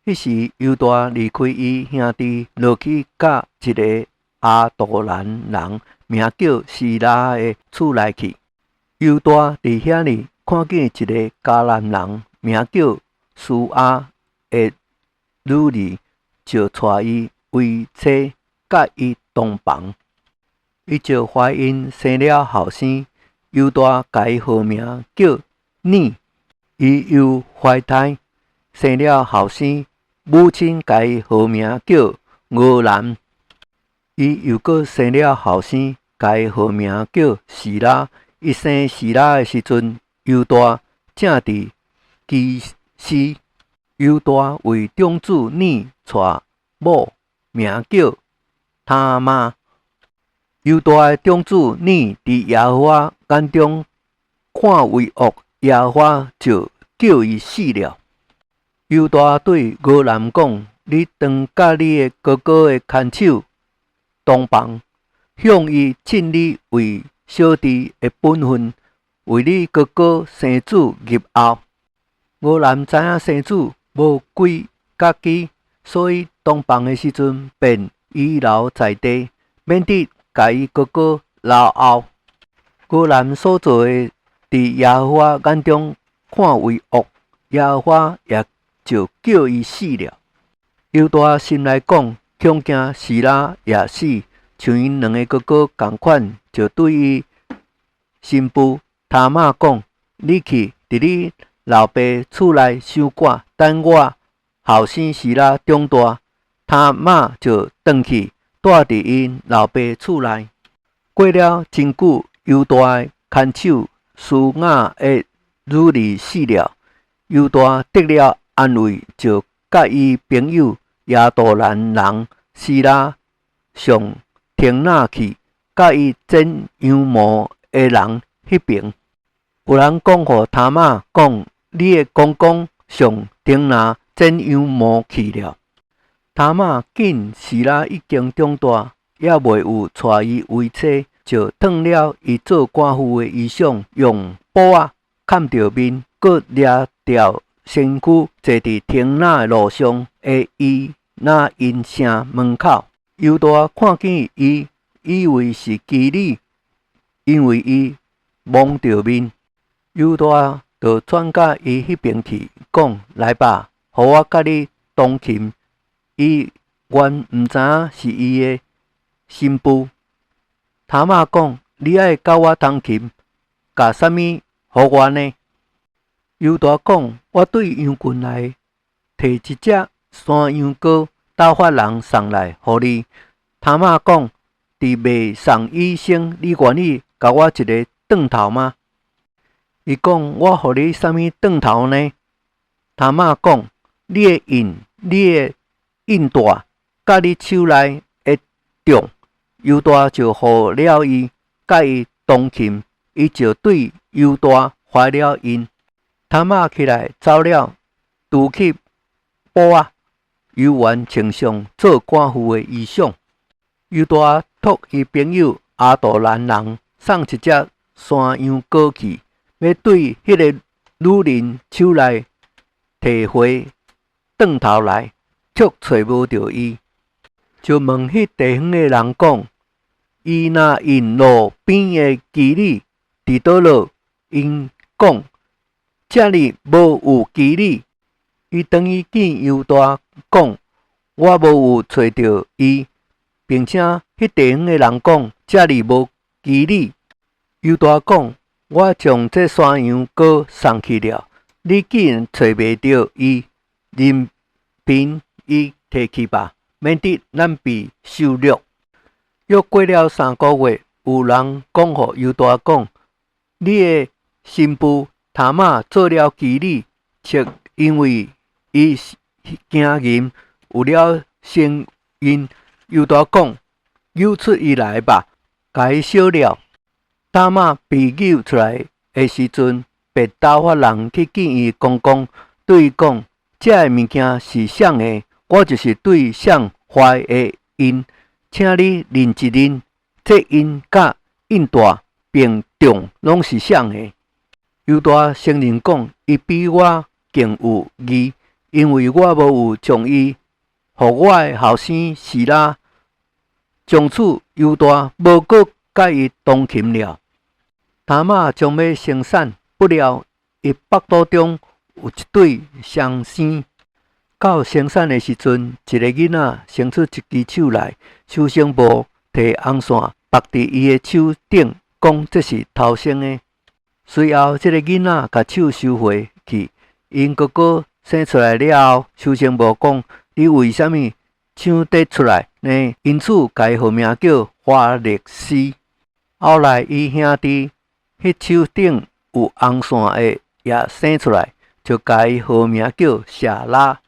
彼時猶大離開伊兄弟，落去佮一个亞杜蘭人名叫示拉的厝內去。猶大佇遐裡看見一个迦南人名叫書亞的女兒，就娶伊為妻，佮伊同房。伊就懷孕生了後生，猶大共伊號名叫珥。伊又懷胎生了後生，母親共伊號名叫俄南。伊又閣生了後生，共伊號名叫示拉。伊生示拉的時陣，猶大正佇基斯。猶大為長子珥娶某，名叫他瑪。猶大的長子珥佇耶和華眼中看為惡，耶和華就叫伊死了。猶大對俄南講：你當佮你的哥哥的牽手同房，向伊盡你為小弟的本分，為你哥哥生子入後。俄南知影生子無歸家己，所以同房的時陣便遺留在地，免得共伊哥哥留後。俄南所做的，佇耶和華眼中看為惡，耶和華也就叫伊死了。猶大心內講：恐驚示拉也死，像𪜶兩个哥哥仝款，就對伊新婦他瑪講：你去佇你老爸厝內守寡，等我後生示拉長大。他瑪就轉去蹛佇𪜶老爸厝內。過了真久，猶大的牽手書亞的女兒死了。猶大得了安慰，就佮伊朋友亞杜蘭人示拉上亭納去，佮伊剪羊毛的人彼爿。有人講予他瑪講：你的公公上亭納剪羊毛去了。他瑪見示拉已經長大，猶未有娶伊為妻，就脫了伊做寡婦的衣裳，用布仔崁著面，閣掠著身軀，坐佇亭納的路上的以拿因城門口。猶大看見伊，以為是妓女，因為伊蒙著面。猶大就轉佮伊彼爿去，講：來吧，予我佮你同寢。伊原毋知影是伊的新婦。他瑪講：你愛佮我同寢，共啥物予我呢？猶大講：我對羊群內提一隻山羊羔，打發人送來予你。他瑪講：佇未送以先，你願意共我一个轉頭嗎？伊講：我予你啥物轉頭呢？他瑪講：你的印、你的印帶，佮你手內的杖。猶大就予了伊，佮伊同寢，伊就對猶大懷了孕。他瑪起來走了，除去布仔，猶原穿上做寡婦的衣裳。猶大託伊朋友亞杜蘭人送一隻山羊羔去，欲對彼个女人手內提回轉頭來，卻揣無著伊，就問彼地方的人講：以拿因路邊的妓女佇佗落？𪜶講：遮裡無有妓女。伊轉去見猶大，講：我無有揣著伊，並且彼地方的人講：遮裡無妓女。猶大講：我將這山羊羔送去了，你既然揣袂著伊，任憑伊提去吧，免得咱被羞辱。約過了3個月，有人講予猶大講：你的新婦他瑪做了妓女，卻因為伊行淫有了身孕。猶大講：搝出伊來吧，共伊燒了。他瑪被搝出來的時陣，便打發人去見伊公公，對伊講：這个物件是誰的？我就是對誰懷的孕，請你認一認，這印佮印帶並杖攏是誰的？猶大承認講：伊比我更有義，因為我無有將伊予我的後生示拉。從此猶大無閣佮伊同寢了。他瑪將欲生產，不料伊腹肚中有一對雙生。到生產的時陣，一个囡仔伸出一支手來，收生婆提紅線縛佇伊的手頂，講這是頭生的。隨後，這个囡仔共手收回去，𪜶哥哥生出來了後，收生婆講：你為啥物搶得出來呢？因此，共伊號名叫法勒斯。後來，伊兄弟彼手頂有紅線的也生出來，就共伊號名叫舍拉。